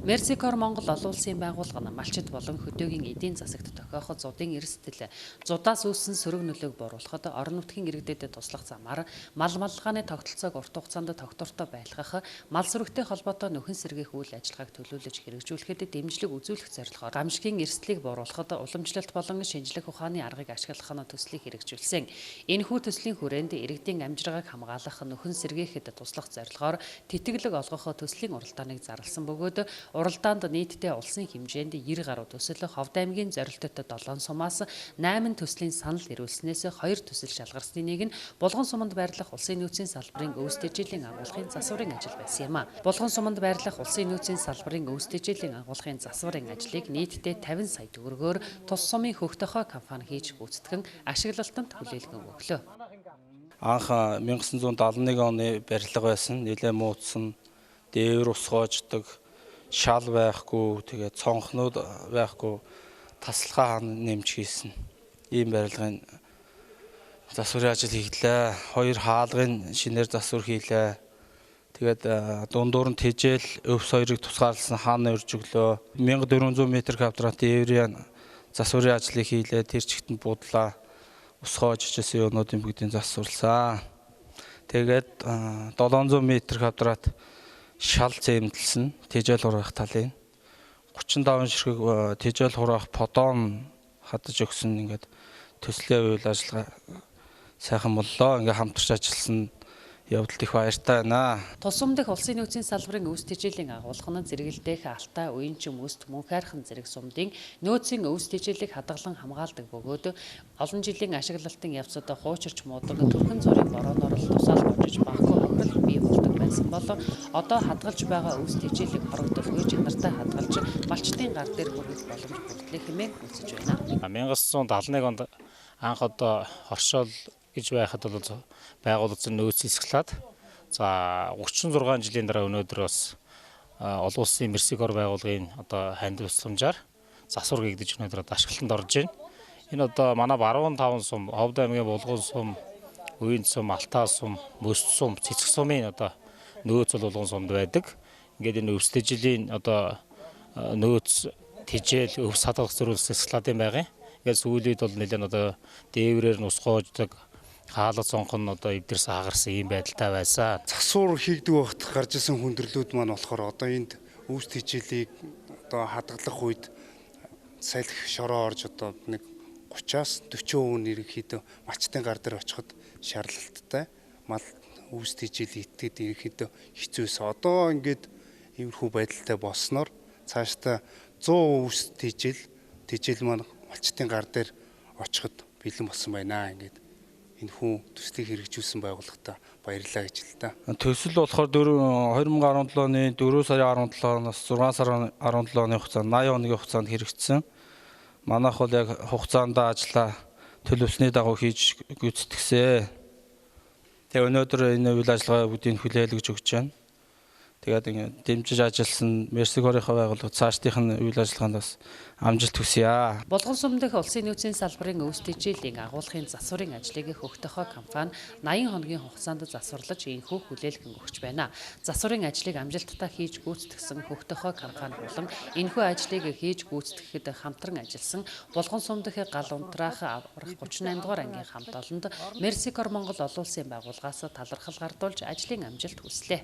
Мерсикор Монгол олон улсын байгууллага нь малчид болон хөдөөгийн эдийн засагт тохиоход зудын эрсдэл, зудаас үүссэн сөрөг нөлөөг бууруулахад орон нутгийн иргэдэд туслах замаар мал маллагааны тогтолцоог урт хугацаанд тогтвортой байлгах, мал сүрэгтэй холбоотой нөхөн сэргээх үйл ажиллагааг төлөөлөж хэрэгжүүлэхэд дэмжлэг үзүүлэх зорилгоор гамшигын эрсдлийг бууруулахад уламжлалт болон шинжлэх ухааны аргыг ашиглах нь төслийг хэрэгжүүлсэн. Энэхүү төслийн хүрээнд иргэдийн амжиргааг хамгаалах, нөхөн сэргээхэд туслах зорилгоор тэтгэлэг олгох төслийн уралдааныг зарласан бөгөөд уралдаанд нийтдээ улсын хэмжээнд 90 гаруй төсөл, Ховд аймгийн зорилттой 7 сумаас 8 төслийн санал ирүүлснээс 2 төсөл шалгарсны нэг нь Булган суманд байрлах улсын нөөцийн салбарын өвс тэжээлийн агуулгын засварын ажил байсан юм а. Булган суманд байрлах улсын нөөцийн салбарын өвс тэжээлийн агуулгын засварын ажлыг нийтдээ 50 сая төгрөгөөр тус сумын Хөх Тохой компани хийж гүйцэтгэн ашиглалтанд хүлээлгэн өглөө. Анх 1971 оны барилга байсан. Нэлээд муудсан, дээвэр усгоождог, шал байхгүй, тэгээд цонхнууд байхгүй, тасалгаа нэмж хийсэн. Ийм барилгын засварын ажил хийлээ. 2 хаалгын шинээр засвар хийлээ. Тэгээд дундуур нь тэжээл өвс хоёрыг тусгаарласан хаана өрж өглөө. 1400 м квадрат дээврийн засварын ажлыг хийлээ. Тэр чигт нь буудлаа. Усгоож ичсэн юмнуудын бүгдийг засварлаа. Тэгээд 700 м квадрат шал зэмдэлсэн тэжээл хураах талын 35 ширхэг тэжээл хураах подон хадаж өгсөн. Ингээд төслийн үйл ажиллагаа сайхан боллоо. Ингээд хамтарч ажилласан явдалд их баяртай байна. Тус сум дэх улсын нөөцийн салбарын өвс тэжээлийн агуулга нь зэрэгэлдэх Алтай, Уянчин, Өст, Мөнхайрхан зэрэг сумдын нөөцийн өвс тэжээлийг хадгалан хамгаалдаг бөгөөд олон жилийн ашиглалтын явцад хуучирч муудаг түрхэн зургийн борооноор л тусаал божиж баггүй хохирол бий болдог байсан бол одоо хадгалж байгаа өвс тэжээлийг хорогдолгүй чанартай хадгалж малчдын гар дээр хүргэх боломж бүрдлээ хэмээн үзэж байна. 1971 онд анх одоо хоршоол гэж байхад бол байгуулагдсан нөөц засаглаад за 36 жилийн дараа өнөөдөр бас олон улсын Мерсикор байгууллагын одоо ханд тусламжаар засвар хийгдэж өнөөдөр одоо ашиглалтанд орж байна. Энэ одоо манай баруун 5 сум, Ховд аймгийн Булган сум, Уян сум, Алтай сум, Мөс сум, Цэцэг сумын одоо нөөц бол Булган сумд байдаг. Ингээд энэ өвс тэжээлийн одоо нөөц тэжээл өвс хадгалах зориулсан складын байгаа. Ингээд сүүлийн үед бол нэлээд одоо дээврээр нь усгоождог, хаалга цонхон одоо эвдэрсэн хагарсан ийм байдалтай байсан. Засвар хийгдэг байхад гарч исэн хүндрэлүүд маань болохоор одоо энд өвс тэжээлийг одоо хадгалах үед салхи шороо орж одоо нэг 30-аас 40% нь ерөнхийдөө малчдын гар дээр очиход шаардлагатай. Мал өвс тэжээл итгэхэд ерөнхийдөө хэцүү байсан. Одоо ингээд иймэрхүү байдалтай болсноор цаашдаа 100 өвс тэжээл маань малчдын гар дээр очиход бэлэн болсон байна. Ингээд энэ хүн төслийг хэрэгжүүлсэн байгууллагатаа баярлалаа гэж л та. Төсөл болохоор 2017 оны 4 сарын 17-наас 6 сарын 17 оны хугацаанд 80 хоногийн хугацаанд хэрэгжсэн. Манайх бол яг хугацаанд ажлаа төлөвлөсний дагуу хийж гүйцэтгсэн. Тэгээ өнөөдөр энэ үйл ажиллагаа бүгдийг хүлээлгэж өгч байна. Тэгээд ингээд дэмжиж ажилласан Мерсикорынхаа байгууллага цаашдынх нь үйл ажиллагаанд бас амжилт хүсье. Булган сум дэх улсын нөөцийн салбарын өвс тэжээлийн агуулгын засварын ажлыг Хөх Тохой компани 80 хоногийн хугацаанд засварлаж энэхүү хүлээлгэн өгч байна. Засварын ажлыг амжилттай хийж гүйцэтгэсэн Хөх Тохой компани болон энэхүү ажлыг хийж гүйцэтгэхэд хамтран ажилласан Булган сум дэх гал унтраах аврах 38 дугаар ангийн хамт олонд Мерсикор Монгол олон улсын байгууллагаас талархал гардуулж ажлын амжилт хүслээ.